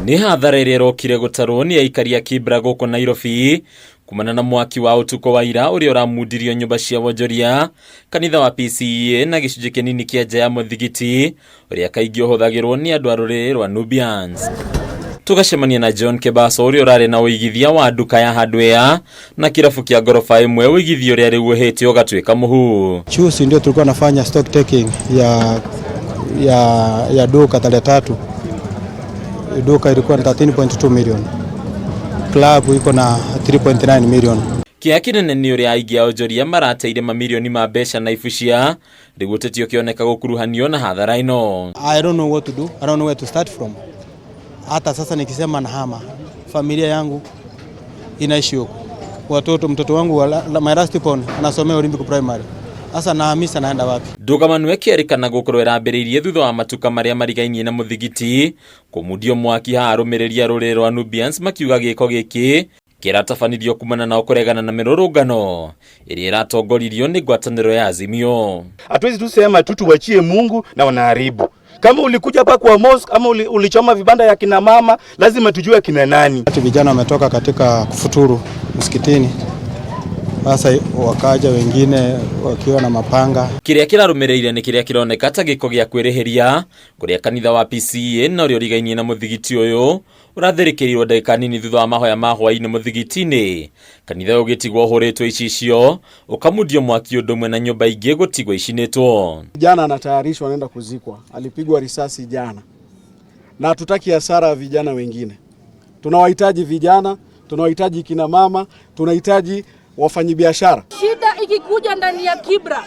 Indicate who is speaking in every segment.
Speaker 1: Nĩ hathara ĩrĩa ĩrokire gũtarwo nĩ aikari a Kibra gũkũ Nairobi kumana na mwaki wa ũtukũ wa ira ũrĩa ũramundirio nyũmba cia wonjoria, kanitha wa PCEA na gĩcunjĩ kĩnini kĩa nja ya mũthigiti ũrĩa kaingĩ ũhũthagĩrwo nĩ andũ a rũrĩrĩ rwa Nubians. Tũgacemania na John Kebaso ũrĩa ũrarĩ na ũigithia wa nduka ya hardware na kĩrabu kĩa ngoroba ĩmwe, ũigithia ũrĩa rĩu ũhĩte ũgatuĩka mũhu.
Speaker 2: Juzi ndio tulikuwa nafanya stock taking ya duka tarehe 3. Duka ilikuwa ni 13.2 million. Club iko na 3.9 million.
Speaker 1: Kĩeha kĩnene nĩ ũrĩa aingĩ a onjoria marateire mamirioni ma mbeca na ibucia, rĩu ũteti ũkĩoneka gũkuruhanio na hathara ĩno.
Speaker 2: I don't know what to do. I don't know where to start from. Hata sasa nikisema nahama, familia yangu inaishi huko. Watoto, mtoto wangu my last born anasomea Olympic Primary. Sasa nahamisa naenda wapi?
Speaker 1: Ndũgamano ĩkĩerĩkana gũkorwo ĩrambĩrĩirie thutha wa matuka marĩa marigainie na mũthigiti kũmundio mwaki haha arũmĩrĩri a rũrĩrĩ rwa Nubians makiuga gĩko gĩkĩ kĩratabanirio kumana nao kũregana na mĩrũrũngano ĩrĩa ĩratongoririo nĩ ngwatanĩro ya Azimio.
Speaker 3: Hatuwezi tu sema tu tuwachie Mungu na wanaharibu. Kama ulikuja hapa kwa mosque ama ulichoma vibanda ya kina mama, lazima tujue kina nani.
Speaker 2: Watu vijana wametoka katika kufuturu msikitini. Sasa wakaja wengine wakiwa na mapanga.
Speaker 1: Kĩrĩa kĩrarũmĩrĩire nĩ kĩrĩa kĩroneka ta gĩko gĩa kwĩrĩhĩria kũrĩa kanitha wa PCEA na ũrĩa ũrigainie na mũthigiti ũyũ ũrathĩrĩkĩrirwo ndagĩka nini thutha wa mahoya ma hwaĩ-inĩ mũthigiti-inĩ. Kanitha ũyũ ũgĩtigwo ũhũrĩtwo icicio, ũkamundio mwaki ũndũ ũmwe na nyũmba ingĩ gũtigwo icinĩtwo.
Speaker 4: Jana anatayarishwa anaenda kuzikwa, alipigwa risasi jana, na hatutaki hasara ya vijana wengine. Tunawahitaji vijana, tunawahitaji kina mama, tunahitaji wafanyibiashara.
Speaker 5: Shida ikikuja ndani ya Kibra,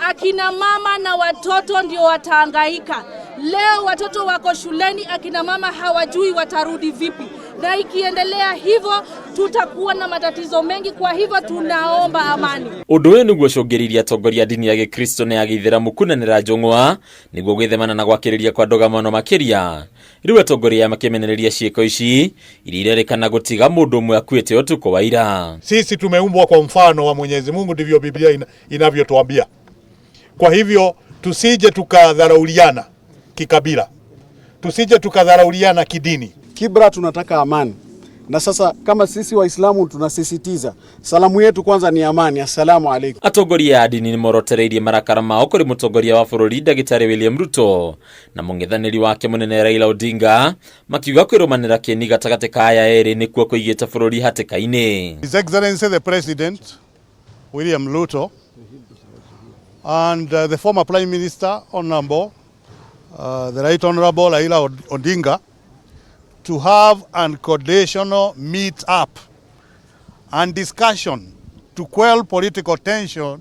Speaker 5: akina mama na watoto ndio watahangaika. Leo watoto wako shuleni, akina mama hawajui watarudi vipi, na ikiendelea hivyo tutakuwa na matatizo mengi. Kwa hivyo tunaomba amani.
Speaker 1: Ũndũ ũyũ nĩguo ũcũngĩrĩirie atongoria a ndini ya gĩkristo na ya gĩithĩramu kunanĩra njũng'wa nĩguo gwĩthemana na gwakĩrĩria kwa ndũgamano makĩria. Rĩu atongoria aya makĩmenereria ciĩko ici iria irerĩkana gũtiga mũndũ ũmwe akuĩte ũtukũ wa ira.
Speaker 6: Sisi tumeumbwa kwa mfano wa Mwenyezi Mungu, ndivyo Biblia inavyotuambia. Kwa hivyo tusije tukadharauliana kikabila, tusije tukadharauliana kidini.
Speaker 4: Kibra tunataka amani, na sasa kama sisi Waislamu tunasisitiza salamu yetu kwanza ni amani, assalamu alaikum.
Speaker 1: Atongoria a ndini nĩmorotereirie marakara mao kũrĩ mũtongoria wa bũrũri Ndagĩtarĩ William Ruto na mũng'ethanĩri wake mũnene Raila Odinga makiuga kwĩrũmanĩra kĩni gatagatĩ ka aya erĩ nĩkuo kũigĩte bũrũri hatĩka-inĩ.
Speaker 6: His Excellency the President William Ruto and the former Prime Minister Honorable the Right Honorable Raila Odinga to have unconditional meet up and discussion to quell political tension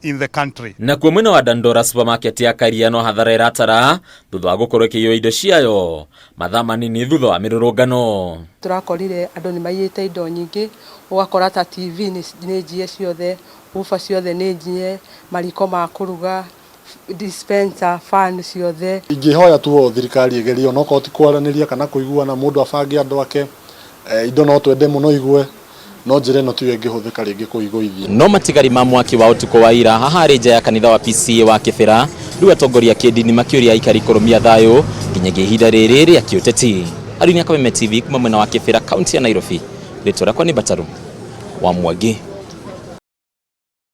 Speaker 6: in the country.
Speaker 1: Nakuo mwena wa Dandora, supermarket ya Karia no hathara ĩratara thutha wa gũkorwo ĩkĩiywo indo ciayo mathaa manini thutha wa mĩrũrũngano.
Speaker 7: Tũrakorire andũ nĩ maiyĩte indo nyingĩ, ũgakora ta TV nĩ njie ciothe, uba ciothe nĩ njie, mariko ma kũruga, dispenser, fan ciothe.
Speaker 8: Ingĩhoya tu o thirikari ĩgerie onokorwo ti kwaranĩria kana kũiguana, mũndũ abange andũ ake, indo no twende mũno igwe, no njĩra ĩno tiyo ĩngĩhũthĩka rĩngĩ kũigũithia.
Speaker 1: No matigari ma mwaki wa ũtukũ wa ira haha harĩ nja ya kanitha wa PCEA wa Kĩbĩra, rĩu atongoria a kĩndini makĩũria aikari kũrũmia thayũ nginyagia ihinda rĩrĩ rĩa kĩũteti. Arini a Kameme TV kuma mwena wa Kĩbĩra, kaunti ya Nairobi, rĩtwa rĩakwa nĩ Mbataru wa Mwangi.